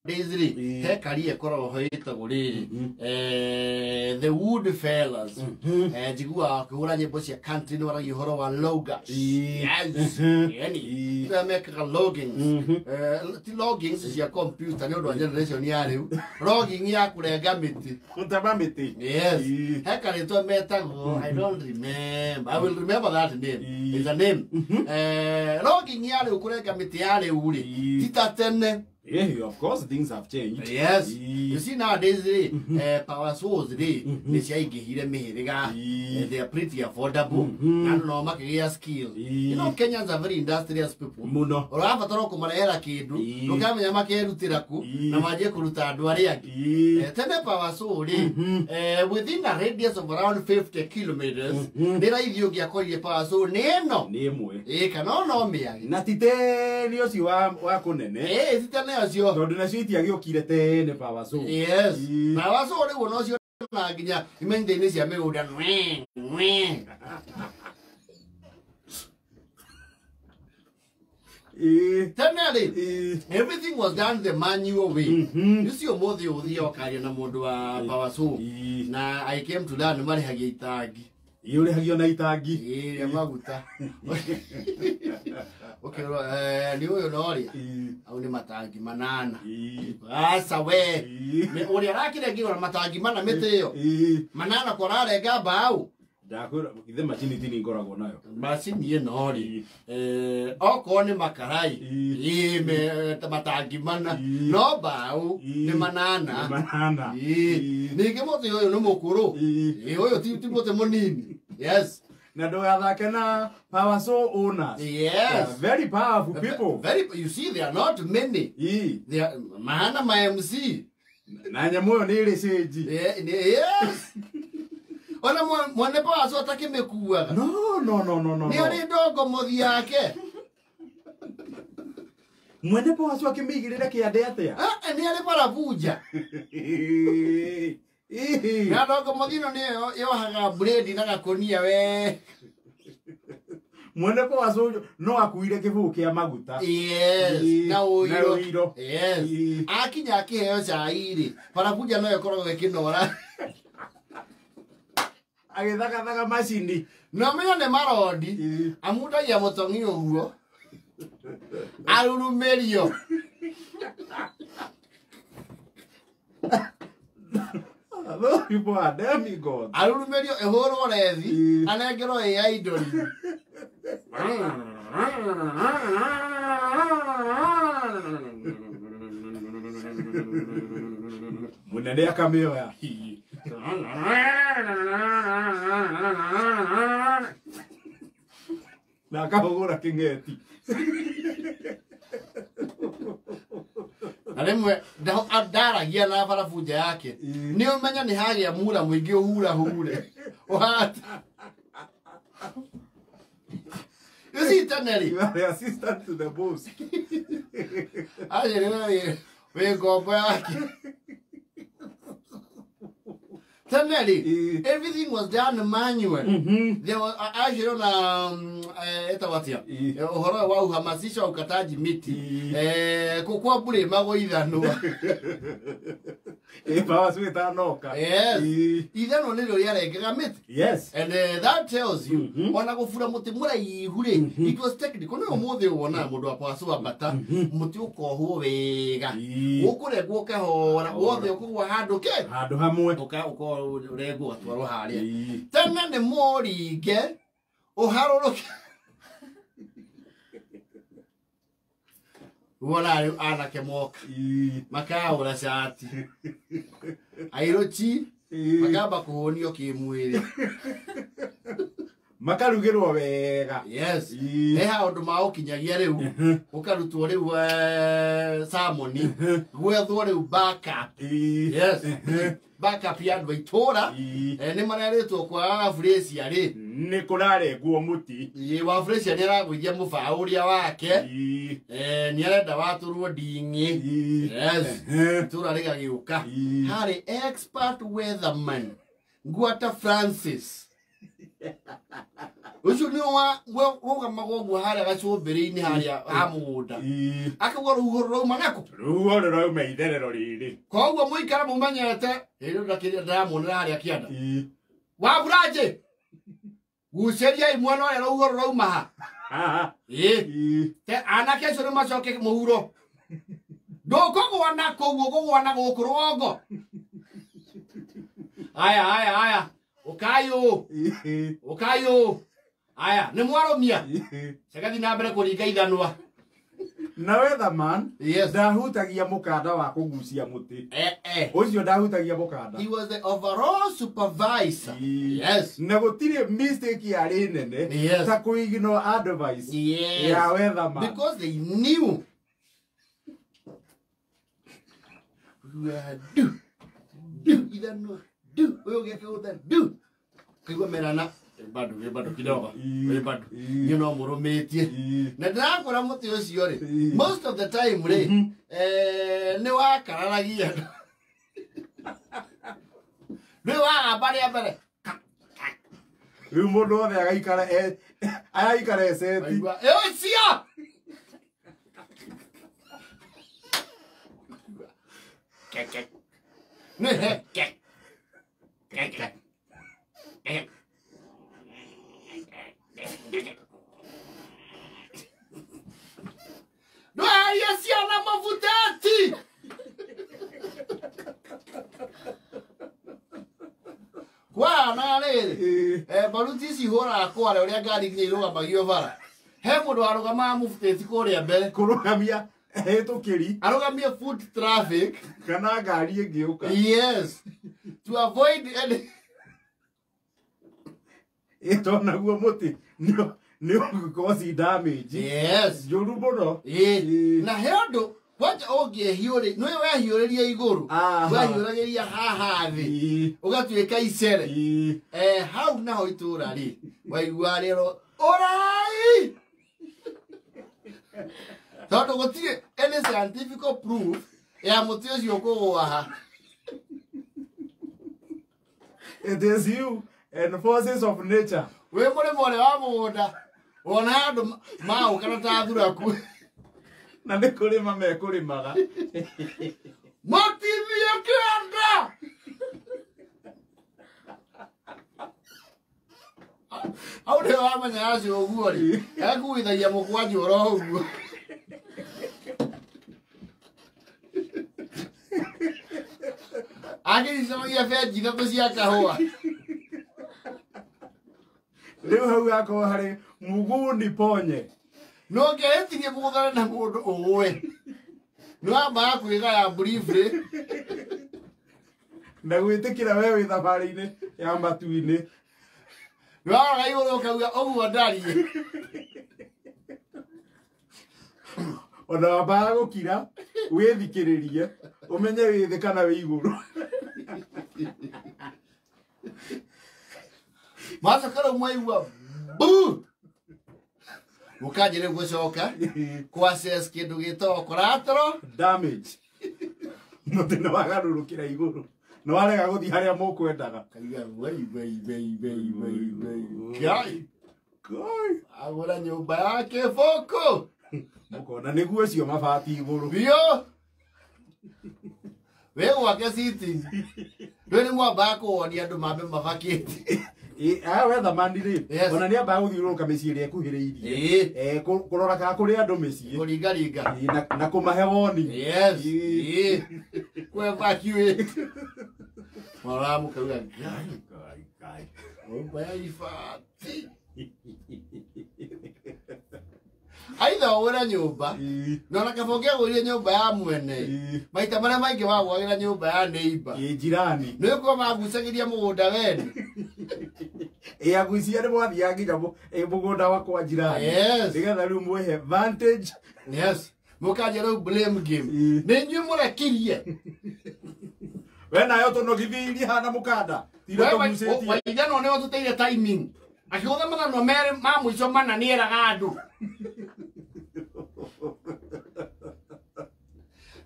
Nowadays rĩ, he karia ĩkoragwo ho ĩtagwo rĩrĩ, the Wood Fellas. Njiguaga akĩhũra nyĩmbo cia country, nĩ waragia ũhoro wa loggers. Yes. Yani arĩa mekaga loggings. Ti loggings cia computer nĩ ũndũ wa generation ya rĩu, logging ya kũrenga mĩtĩ. Gũtema mĩtĩ. Yes. He karĩtwa metagwo, I don't remember, I will remember that name. It's a name. Logging ya rĩu, kũrenga mĩtĩ ya rĩu rĩ, ti ta tene. Yeah, of course things have changed. Yes. You see, nowadays rĩ, power saws rĩ, nĩ ciaingĩhire mĩhĩrĩga. They are pretty affordable na andũ nao makĩgĩa skill. You know Kenyans are very industrious people. Mũno. Ũrabatara o kũmarehera kĩndũ, ndũkamenya makerutĩra kũ na manjie kũruta andũ arĩa angĩ. Tene power saw rĩ, within a radius of around 50 kilometers, nĩ raithi ũngĩakorire power saw nĩ ĩno. Nĩ ĩmwe. Ĩ, kana o no mĩage. Na ti tene ũcio wa kũnene. Ĩ, ti tene ũcio. Tondũ nacio itiagĩũkire tene, power saw. Yes. Power saw rĩu onacio na nginya imenyithia-inĩ cia mĩgũnda, nwee, nwee. Tene rĩ, everything was done the manual way. Ũcio ũmũthĩ ũthiĩ ũkaria na mũndũ wa power saw, na I came to learn marĩhagia itangi. Ĩ, ũrĩhagio na itangi. Ĩ, rĩa maguta. Ũkerwo nĩ ũyũ norĩa au nĩ matangi 8. Aca we. Ũrĩa arakĩrengirwo na matangi 4 mĩtĩ ĩyo 8 ko ararenga mbaũ. Ndakwĩra ithe macini tini ngoragwo nayo. Macini ĩno rĩ, okorwo nĩ makarai, ĩ, matangi 4, no mbaũ nĩ 8. Nĩ 8. Ĩ, ningĩ mũtĩ ũyũ nĩ mũkũrũ. Ĩ, ũyũ ti mũtĩ mũnini. Yes. Na ndũgathake na power saw owners. Yes. They are very powerful people. Very, you see, they are not many. They are, mahana ma MC. Na nyamũ ĩyo nĩ ĩrĩ cĩnji. Yes. Ona mwene power saw atakĩmĩkuaga. No, no, no, no, no, Nĩ no. arĩ ndongo mũthi yake. Mwene power saw akĩmĩigĩrĩra kĩande atĩa? Nĩ arĩ barabunja. Na ndongo mũthi ĩno nĩyo yohaga blade na gakũnia we. Mwene power saw no akuire kĩbũyũ kĩa maguta. Yes. Na ũiro. Na ũiro. Yes. Akinya akĩheo cai rĩ, barabunja no ĩkoragwo ĩkĩnora. Agĩthagathaga macini. No menyo nĩ marondi. Amundagia mũtong'i ũguo. Arurumĩrio. Those people are demigods. Arurumĩrio ĩhũrwo rethi, anengerwo ĩ ya indori. Mũnene akamĩoya. Na akahũgũra kĩng'eti. Na rĩmwe ndaragia na barabunja yake. Nĩ ũmenya nĩ hagĩa mura mũingĩ ũhurahure. Ũhate. You see, tene rĩ. You are the assistant to the boss. Aje, wĩ ngombo yake. Tene rĩ, everything was done manual. There was, acio na, etagwo atĩa? Ũhoro wa uhamasisho wa ukataji miti. Kwa mbura ĩmagwo ithanwa. Power saw ĩtanoka. Yes. Ithanwa nĩrĩo rĩarengaga mĩtĩ. Yes. And that tells you, ona gũbura mũtĩ mũraihu rĩ, it was technical. Nĩ ũmũthĩ wonaga mũndũ wa power saw ambata, mũtĩ ũkohwo wega. Ũkũrengwo ũkahora, wothe ũkũgwa handũ ke? Handũ hamwe. Ũrengwo ũgatwarwo harĩa. Tene nĩ mũringe, ũharũrũke. Wona rĩu anake moka. Makaũra cati. Airũci, makamba kũhũnio kĩmwĩrĩ. Makarugĩrwo wega. Yes. He haũndũ ma ũkinyagia rĩu, ũkarutwo rĩu, salmon, gwethwo rĩu backup. Yes. Backup ya andũ a itũũra. Nĩ marerĩtwo kwa Frasier rĩ. Nĩ kũrarengwo mũtĩ. Ĩ, wa Frasier nĩ aragũithia mũbaũ ũrĩa wake. Nĩ arenda watũrwo nding'i. Yes. Itũũra rĩgagĩũka. Harĩ expert weatherman, Ngwata Francis. Ucio ni wa rugamaga ũguo harĩa gacũmbĩrĩ-inĩ harĩa ha mũgũnda. Akauga rũhuho rũrauma nakũ? Rũhuho rũrauma itherero rĩrĩ. Koguo mũikara mũmenyete hĩndĩ ĩyo ndĩramuonera harĩa kĩanda. Wa Buranjĩ gucĩriai mwena ũrĩa rũhuho rũrauma ha. Ĩĩ. Te anake acio nĩ macoke mũhuro. Ndũkũgũa na kũu ũkũgũa na gũkũ rũgongo. Aya aya aya. Ũkai ũũ. Ũkai ũũ. Aya nĩ mwarũmia. Cagathi na mbere kũringa ithanwa. Na weatherman Yes. ndahutagia mũkanda wa kũgucia mũtĩ. Ũcio ndahutagia mũkanda. He was the overall supervisor. Yes. Na gũtirĩ mistake yarĩ nene Yes. ta kũ-ignore advice Yes. ya weatherman. Because they knew. Du. Du ithanwa. Du. Ũyũ ũgĩkĩgũtha du. Kaigua merana bado bado kidogo. Bado. You know mũrũmĩtie. Na ndĩrakora mũtĩ ũcio rĩ, most of the time rĩ, nĩ wakararagia. Nĩ wagamba rĩa mbere. Rĩu mũndũ wothe agaikara agaikara eceti. Ũcio! Keke. Nĩ he ke. Keke. Keke. Ndwaria ciana mabuteti. Kwana rĩrĩ, baruti ici ihũraga kwara ũrĩa ngari nginya irũgamagio bara. He mũndũ warũgamaga mũbuteti kũrĩa mbere. Kũrũgamia hetũkĩri. Arũgamie foot traffic. Kana ngari ĩngĩũka. Yes. To avoid any. Ĩtonaguo mũtĩ nĩ ũgũcause damage. Yes. Njũru mũno. Na he ũndũ kwanja ũngĩhiũrĩ, nĩwe wehiũrĩria igũrũ. Wehiũragĩria haha thĩ. Ũgatuĩka icere. Hau naho itũra rĩ, waigua rĩro ũrai. Tondũ gũtirĩ any scientific proof ya mũtĩ ũcio kũgũa ha. It is you and forces of nature. Wĩ mũrĩmo ũrĩa wa mũgũnda wona andũ maũkana ta thuraku. Na nĩ kũrĩma mekũrĩmaga. Mũtithie kĩanda. Hau nĩho wamenya acio ũguo rĩ, ekuithagia mũkwanjũ oro ũguo. Angĩcamagia benji ithatũ cia kahũa. Rĩu hau hakorwo harĩ mguu ponye. No ũngĩhĩtirie mũgũthane na mũndũ ũgũe. Nĩ wambaga kwĩgaya briefly. Na gwĩtĩkĩra we wĩ thabarĩ-inĩ ya matu-inĩ. Nĩ waroraga igũrũ ũkauga ũguo ndariĩ. Ona wambaga gũkira wĩthikĩrĩrie ũmenye wĩ thĩ kana wĩ igũrũ. Macoka rĩu mwaigua bu. Mũkanjĩ rĩu gũcoka kũ assess kĩndũ gĩtagwo collateral damage. Mũtĩ nĩ wagarũrũkĩra igũrũ. Nĩ warega gũthiĩ harĩa mũkwendaga. Kaiga wei wei wei wei wei wei. Ngai. Ngai. Agũra nyũmba yake bũkũ. Mũkona nĩguo ũcio mabati igũrũ. Biũ. Wĩ gwake sitting. Rĩu nĩ mwambaga kũwonia andũ mambe mabakĩte. Aya weatherman rĩ, Yes. ona nĩ ambaga gũthiũrũrũka mĩciĩ ĩrĩa ĩkuhĩrĩirie. Kũrora kana kũrĩ andũ mĩciĩ. Kũringaringa. Na kũmahe warning. Yes. Kũ evacuate. Mwaroraga mũkauga Ngai. Ngai, Ngai. Nyũmba ya ibati. Aitha ũgũre nyũmba. Na ona kaba ũngĩagũrire nyũmba ya mwene. Maita marĩa maingĩ wagũagĩra nyũmba ya neighbor. Jirani. Nĩ ũkuo magucagĩria mũgũnda wene. Agucia nĩ mwathiaga nginya mũgũnda wa kwa jirani. Yes. Nĩgetha rĩu mwĩhe vantage. Yes. Mũkanjia rĩu blame game. Nĩ inyuĩ mũrekirie. We nayo tũnogithirie hana mũkanda. Tira tũgucĩtie. Waithanwa nĩwe tũteire timing. Akĩgũtha mathanwa merĩ ma mũico mana nĩeraga andũ.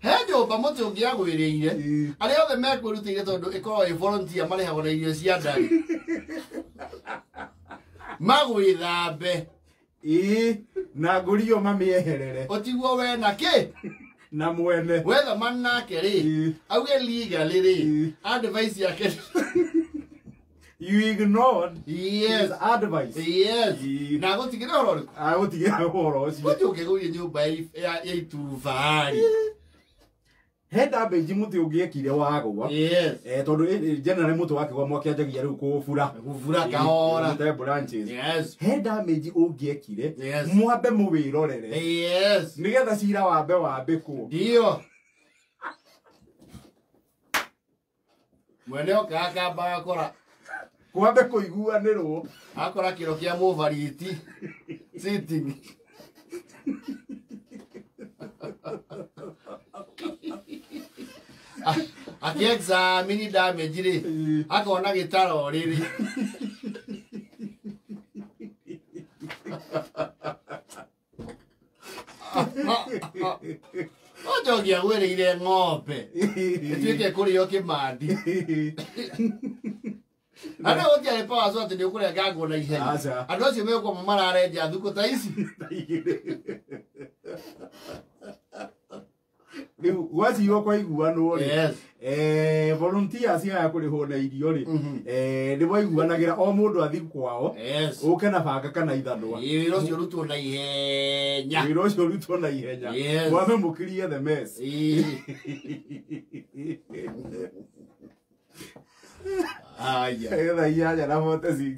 He nyũmba mũtĩ ũngĩagwĩrĩire, arĩa othe mekwĩrutĩire tondũ ĩkoragwo ĩ volunteer marĩhagwo na irio cia ndari. Magwithambe. Ĩĩ, na ngũrio mamĩeherere. Ũtiguo we na kĩ? Na mwene. Wetha manake rĩ. Ĩĩ. Auge legally rĩ. Ĩĩ. Advice yake. You ignored Yes. his advice. Yes. Ĩĩ. Na gũtigĩra ũhoro ũrĩkũ? Agũtigĩra ũhoro ũcio. Gũtĩ ũngĩgũire nyũmba ya iturubarĩ. He damage mũtĩ ũngĩekire wagwa. Yes. Tondũ generally mũtĩ wakĩgwa mwakĩanjagia rĩu kũbura. Gũbura kahora. Gũte branches. Yes. He damage ũngĩekire Yes. mwambe mũwĩrorere. Yes. Nĩgetha cira wambe wambĩkwo. Ndio. Mwene oka akamba akora. Kwambe kũiguanĩrwo. Akora kĩro kĩa mũbariti. Sitting. Akĩ-examine damage rĩ, akona gĩtaro rĩrĩ. Njogi agwĩrĩire ng'ombe ĩtuĩke kũrĩo kĩmandi. Andũ gũtiarĩ powers atĩ nĩ ũkũrengangwo na ihenya. Aca. Andũ acio megũkorwo mararenja thukũ ta ici. Rĩu gwaciirwo kwaiguanwo rĩ. Yes. Volunteers aya kũrĩhwo na irio rĩ, nĩ mwaiguanagĩra o mũndũ athi kwao. Yes. Ũke na banga kana ithanwa. Wĩra ũcio ũrutwo na ihenya. Wĩra ũcio ũrutwo na ihenya. Yes. Mwambe mũkirie the mess. Ĩĩ. Aya. 8:46.